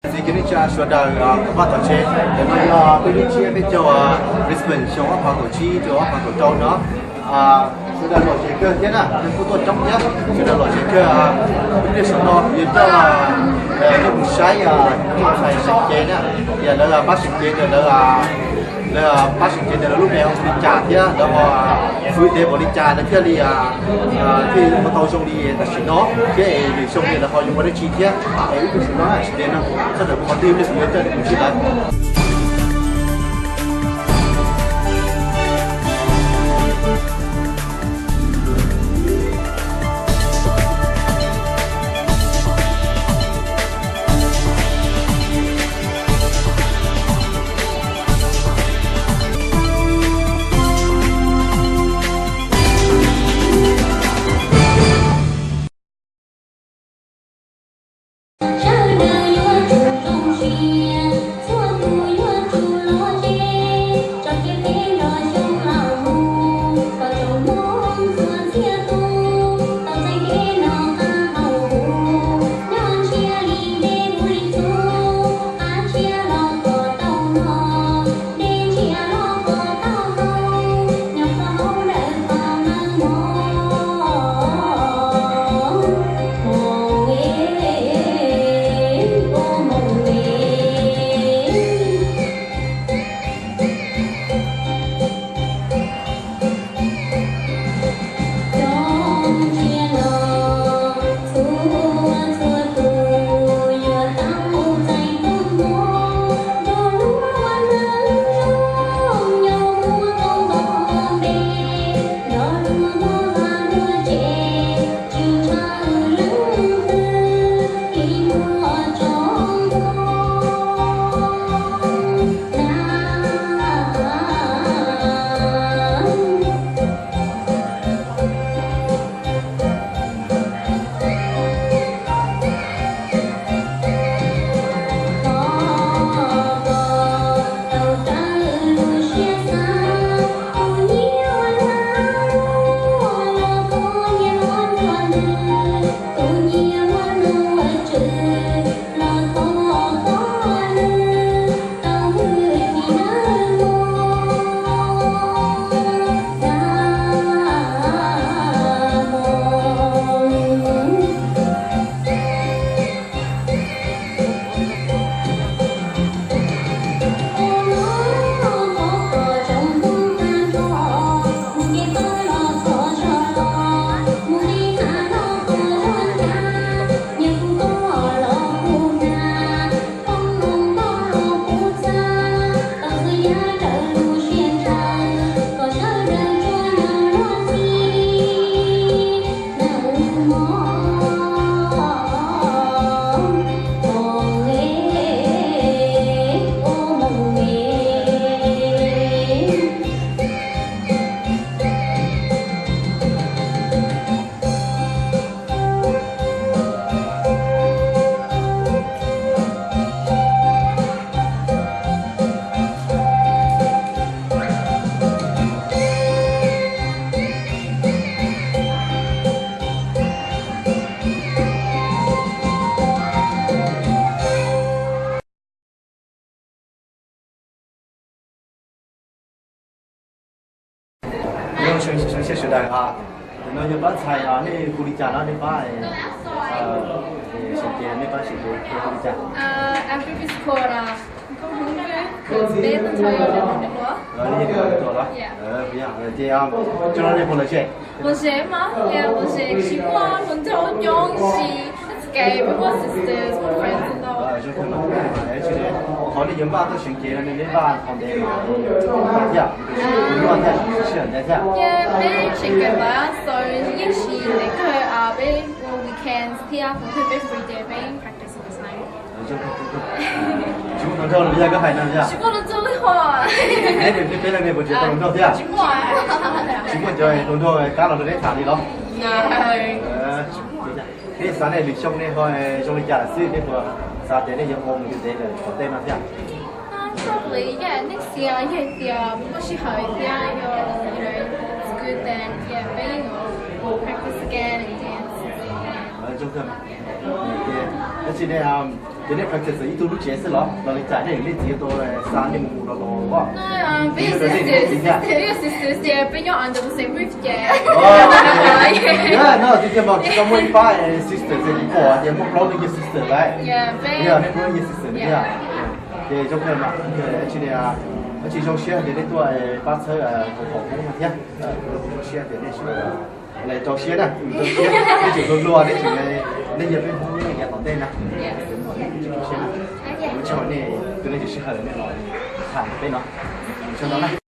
Txiv kwv tij neej tsa sawv daws, kuv Paj Thov Tsheb, ntawm no yog peb lub tsiab peb caug Brisbane xyoo ob phav kaum tsib rau ob phav kaum rau no. Sawv daws lom zem kawg thiab na, kuj tuaj coob thiab, sawv daws lom zem kawg. Lub sij hawm no kuv yuav coj nej mus saib cov ntxhais seem cev na, lawv pab seem cev ntawm lawv, lawv pab seem cev ntawm lawv lub neej ua li cas thiab lawv ho fwv tes npaum li cas lawv thiaj li thiaj ua tau zoo li tam sim no thiab es lwm xyoo li lawv ho yuav ua dab tsi thiab. Es ib tug xwm no tsis ntev no sawv daws mus qhov twg nej kuv yuav coj nej mus sib lawv. Sawv daws yuav tsum zoo siab, txhua tus yuav tsum lom zem, tso kiag peb nrog xyoo los mus, kom tsoom Hmoob txhua txhia tus tau txais kev noj qab haus huv, nyob ntsiag li dej mus li txhua, qab ntsiag los kom tau mog, dej ntsiag los kom tau haus, nyob rau hauv lawv qhov meej mom. Moos es, ua moos es. Cov ntsia no txhua txhua tus yuav tau txais koob hmoov, nrog luag ua neej zoo, nyob muaj koob nto npe, nrog luag muaj vaj muaj tsev, tsis ntshaw leej twg li muaj tsob ntoo na. Nyob zoo sawv daws, ntawm no yog pab ntxhais, nej hu li cas no nej pab seem cev, nej pab seem cev hu li cas? I'm Ruby's Quarter. Koj hu peb tuaj nrog yus nrog nws tuaj los? Ces coj no nej puas lom zem? Lom zem mas, lom zem tsis muaj hluas nraug coob sis, it's okay, peb muaj sisters, muaj friends ntau. Qhov nej yuav npaj tuaj seem cev no nej npaj qhov ntev thiab, npaj thiab sij hawm ntev thiab? Ces peb seem cev mas, so yeej tsis ntev kawg, peb ua weekends thiab, peb free day peb practice all the time. Tsis muaj hluas nraug li yog koj hais no yog? Tsis muaj hluas nraug li hos. Neb peb leej ne puas tsis tau hluas nraug thiab? Tsis muaj. Tsis muaj cov hluas nraug qab los rau neb tham li los? Neb xav nej lwm xyoo nej ho zoo li cas lawm xwb, nej puas xav tias nej yuav ua mus ntev lawm tom tej no thiab? Probably, yeah, next year, yog hais tias muaj sij hawm thiab yog, you know, it's good, then yeah, peb yuav practice again and dance. Tab sis nej Ces nej practice ib tug lub tsev xwb los los li cas, nej niam nej txiv yuav tau xa nej mus los los? Peb yog sisters, peb yog sisters ces peb nyob under the same roof ces. No tiag tiag mas, tsis tau muaj ib pab sisters ces kuv pom tias muaj plaub leeg yog sisters lawm. Yog nej plaub leeg yog sisters thiab. Ces zoo kawg mas, tsis, tsis zoo siab tias nej tuaj pab txhawb thaum pom Hmoob no thiab. Zoo siab tias nej sawv daws rau siab na, rau siab, nej tseem hluas hluas, nej tseem, nej yog peb Hmoob lub neej yav tom ntej na. Rau siab na, ua tsaug nej tus nej tseem sij hawm nej los tham rau peb no. Sawv daws na.